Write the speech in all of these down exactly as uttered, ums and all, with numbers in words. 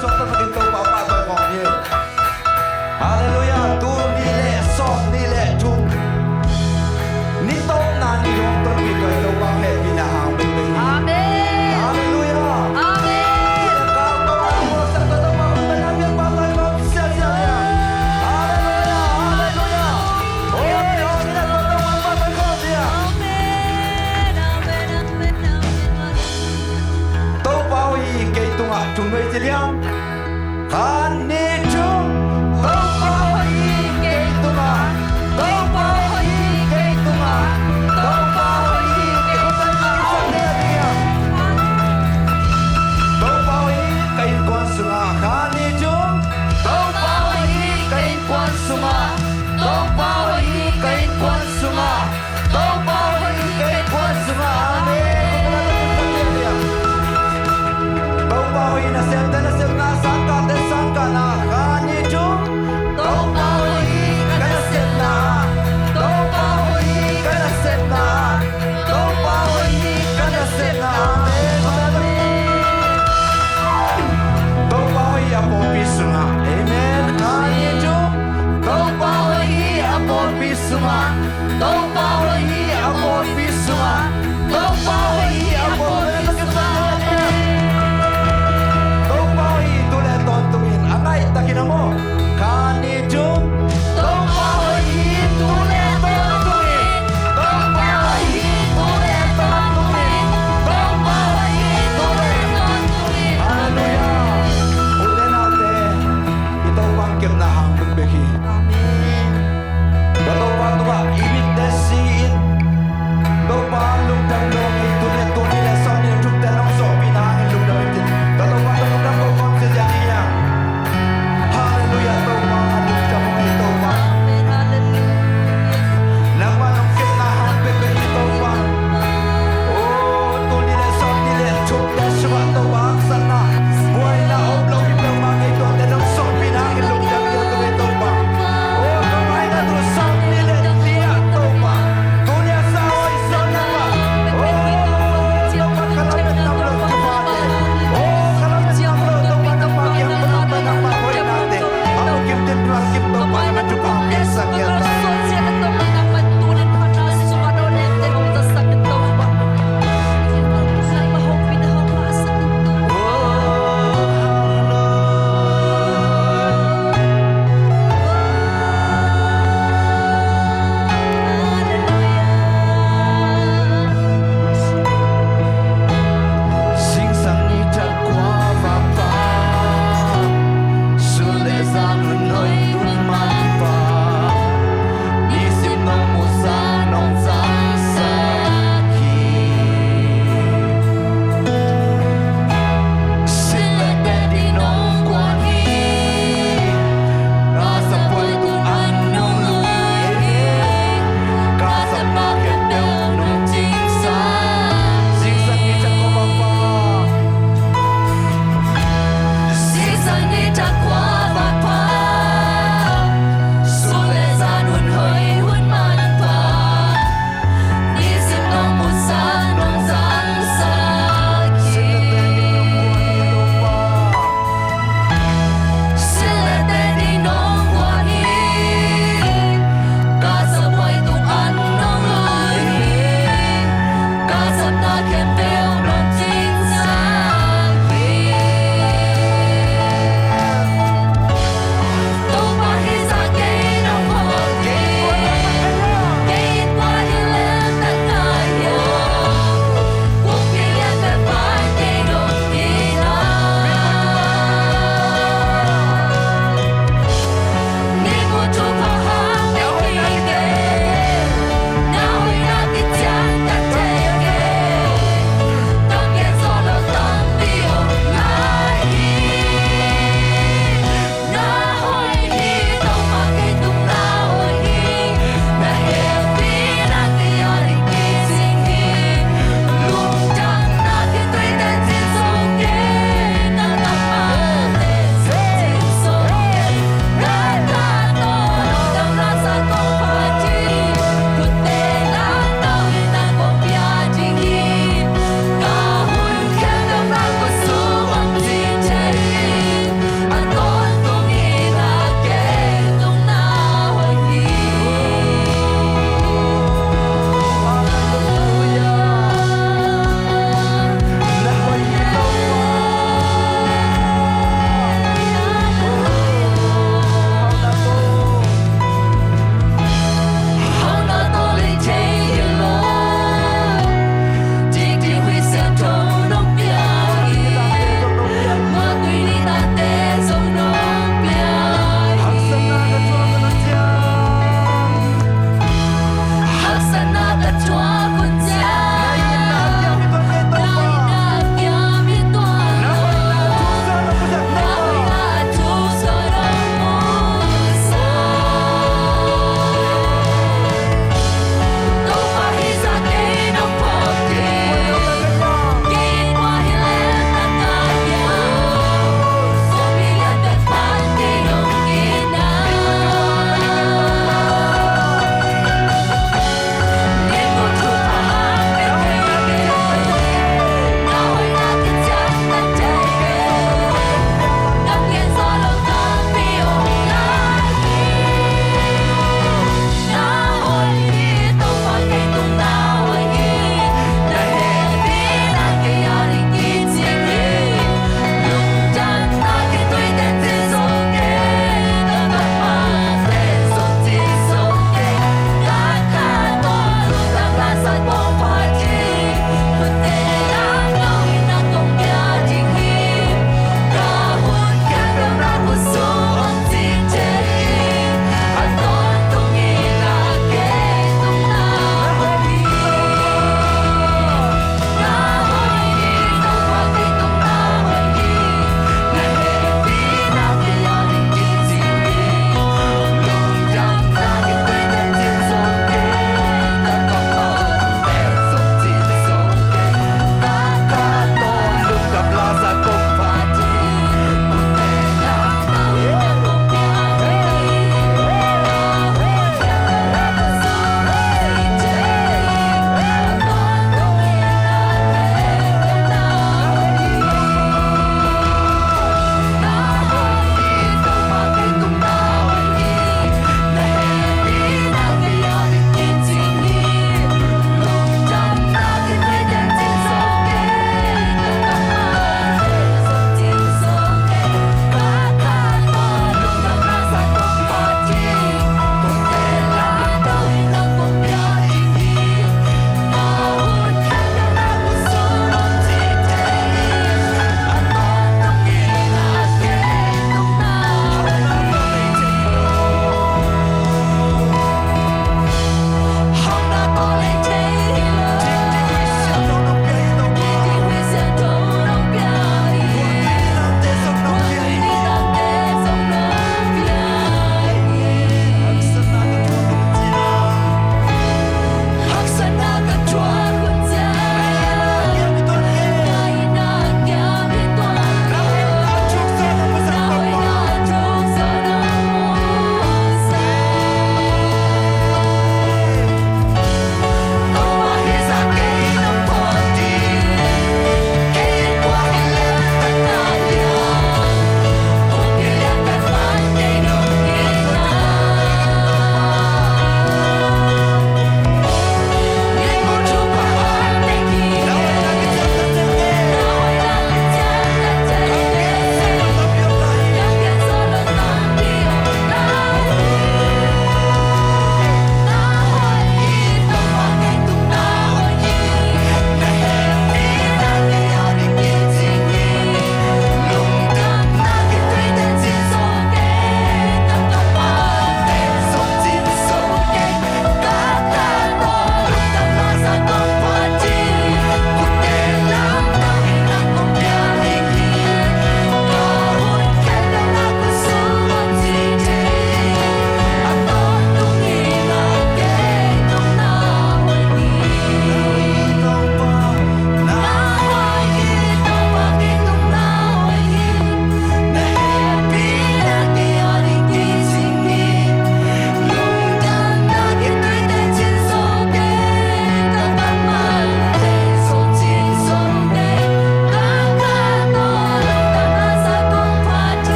Suakta takin Topa pahtawi khawm ni. Halleluiah. Tul nih le sawm nih le thum ni tawpna ni dong tonpih tua Topa hehpihna hang peuhpeuh hi. Amen. Halleluiah. Amen. Halleluiah. Halleluiah. Amen. Amen. Amen. Amen. Topa aw hi kei tungah tung vei ci liang. Khan ni thum. Topa aw hi kei tungah. Topa aw hi kei tungah. Topa aw hi kei tungah. Topa aw hi ka innkuan sungah. Khan ni thum. Topa aw hi ka innkuan sungah. Topa aw hi ka innkuan sungah. Topa aw hi ka innkuan sungah. Amen. Topa aw hi nasemte nasemna, sangkahte sangkahna.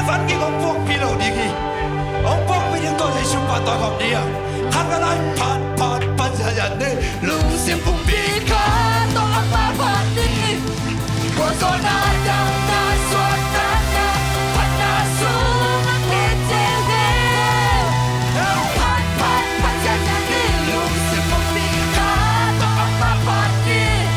Van ging hong puakpih lo ding hi. Hong puakpih ding tawh Jesu pa tawh khawm ding a. Khat ka lai phat phat phat ziahziah ni. Lungsim pumpi khat tawh amah phat ding hi. Tua zawhna damna suahtakna phatna sungah kicing hi. Phat phat phat ziahziah ni. Lungsim pumpi khat tawh amah phat ding hi.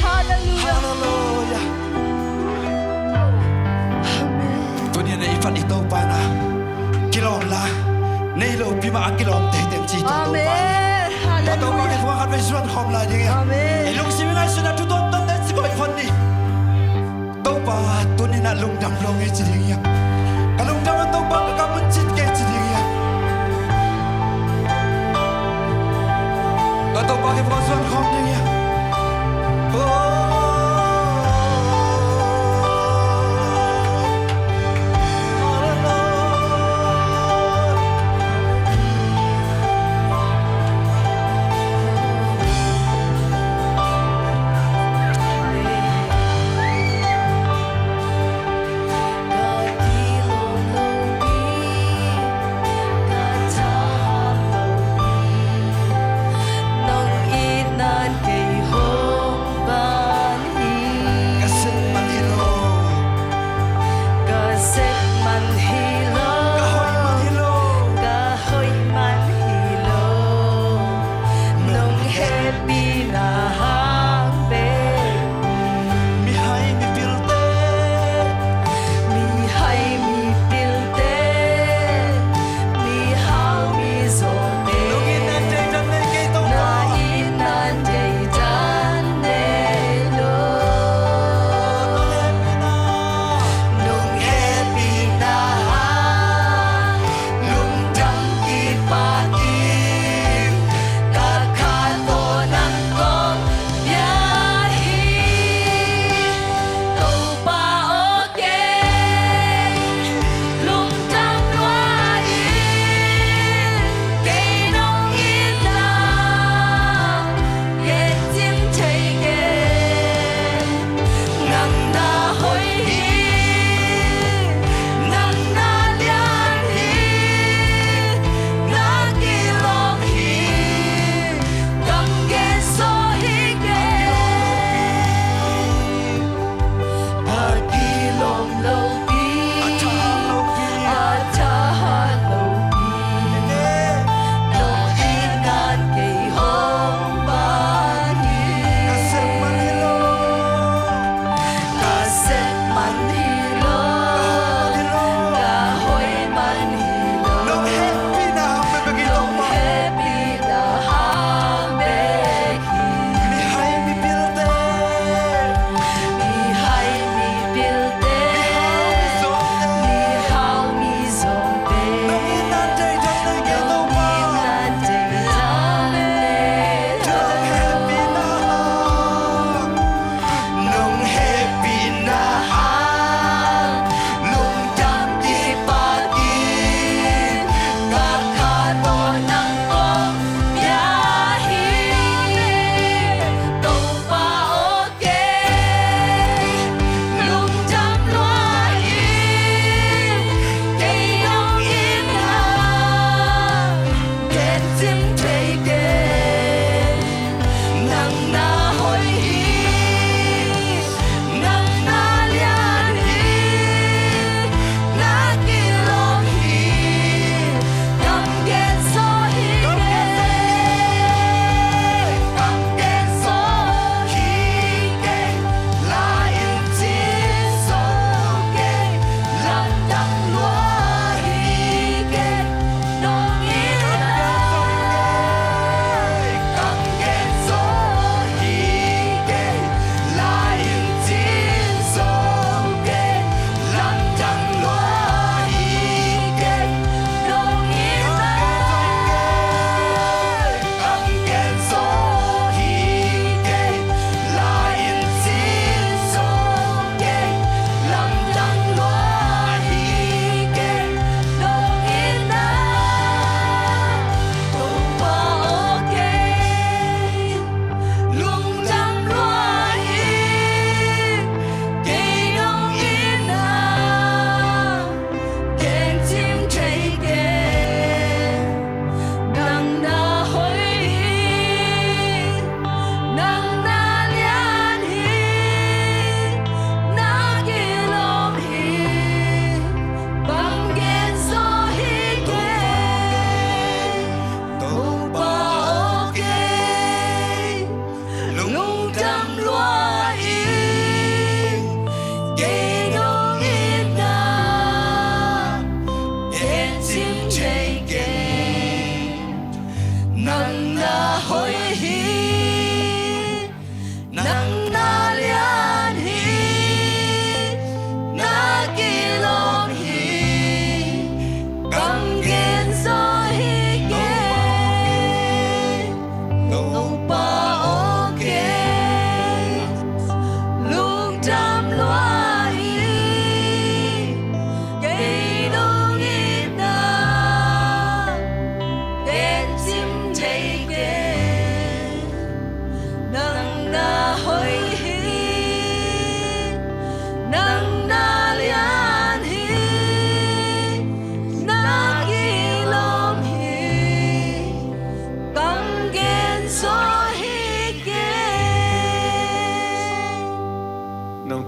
Halleluiah. Halleluiah. Amen. Tuni-in i phat i Topa na kilawm la, nei lopi mah a kilawm teitei ci Topa. Amen. Halleluiah. Topa kiang khat vei zuan khawm lai ding hi. Amen. I lungsim i ngaihsutna thu tuamtuamte ci kawikawi ni. Topa, tuni-in ah lungdam lo ngei ci ding hiam? Ka lungdam lo Topa, ka kam un cit kei ci ding hiam? Ka Topa kiang khat zuan khawm ding hiam? Oh. Ka sep man hi lo. Ka sep man hi lo. Ka hoih man hi lo. Ka hoih man hi lo. Nong hehpihna hang bek. Mihai mipilte. Mihai mipilte. Mihau mizawte. Nong itna deidan nei kei Topa. Na itna deidan nei lo. Nong hehpihna. Nong hehpihna. Lungdam kipakin. Ka kha tawh nang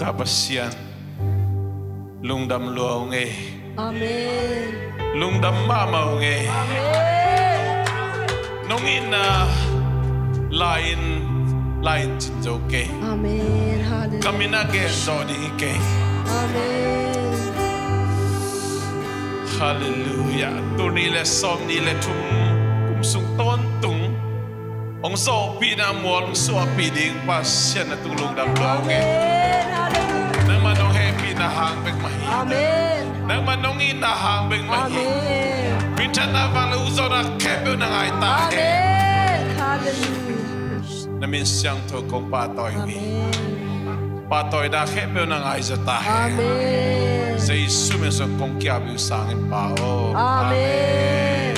A Pasian, lungdam lua ung ei. Amen. Lungdam mahmah ung ei. Nong itna lai-in, lai-in cin zo kei. Amen. Hallelujah. Ka min a gen zo ding hi kei. Amen. Hallelujah. Tul nih le sawm nih le thum kum sung tawntung hong zawhpihna mual hong suahpih ding Pasian na tung lungdam lua ung ei. Amen. Hallelujah. Nangmah nong hehpihna hang bek mah hi. Amen. Nangmah nong itna hang bek mah hi. Amen. Minthanna, vanglian, ukzawhna khempeuh na ngai ta hen. Amen. Hallelujah. Na min siangtho kong pahtawi uh hi. Amen. Pahtawina khempeuh na ngai zaw ta hen. Amen. Jesu min sung kong kiap uh hi sangin Pa aw. Amen. Amen.